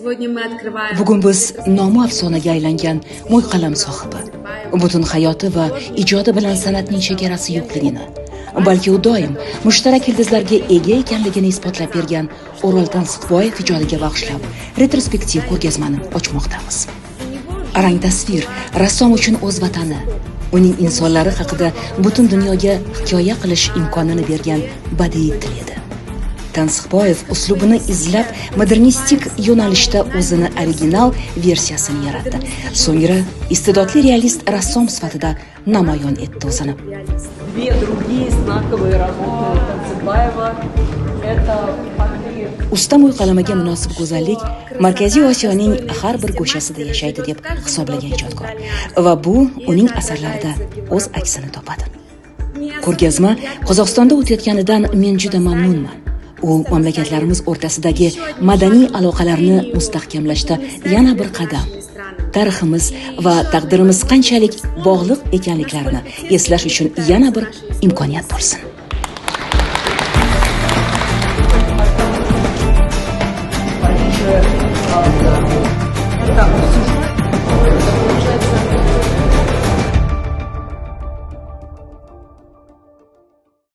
Сегодня мы открываем Bugun biz nomi afsonaga aylangan mo'yqalam sohibi, butun hayoti va ijodi bilan san'atning chegarasi yo'qligini, balki u doim mushtarak ildizlarga ega ekanligini isbotlab bergan O'rol Tansiqboyev ijodiga bag'ishlab retrospektiv ko'rgazmani ochmoqdamiz. Rang tasvir rassom uchun o'z vatani, uning insonlari haqida butun dunyoga hikoya qilish imkonini bergan badiiy til edi. Tansiqboyev uslubini izlab, modernistik yo'nalishda o'zini original versiyasini yaratdi. So'ngra iste'dodli realist rassom sifatida namoyon etdi o'zini. Две другие знаковые работы Танцыбаева – это портрет Usta mo'yqalamiga munosib go'zallik Markaziy Osiyoning har bir go'shasida yashaydi deb hisoblagan ijodkor va bu uning asarlarida o'z aksini topadi. Ko'rgazma Qozog'istonda o'tayotganidan men juda mamnunman. U mamlakatlarimiz o'rtasidagi madaniy aloqalarni mustahkamlashda yana bir qadam. Tariximiz va taqdirimiz qanchalik bog'liq ekanliklarini eslash uchun yana bir imkoniyat bo'lsin. В Париже.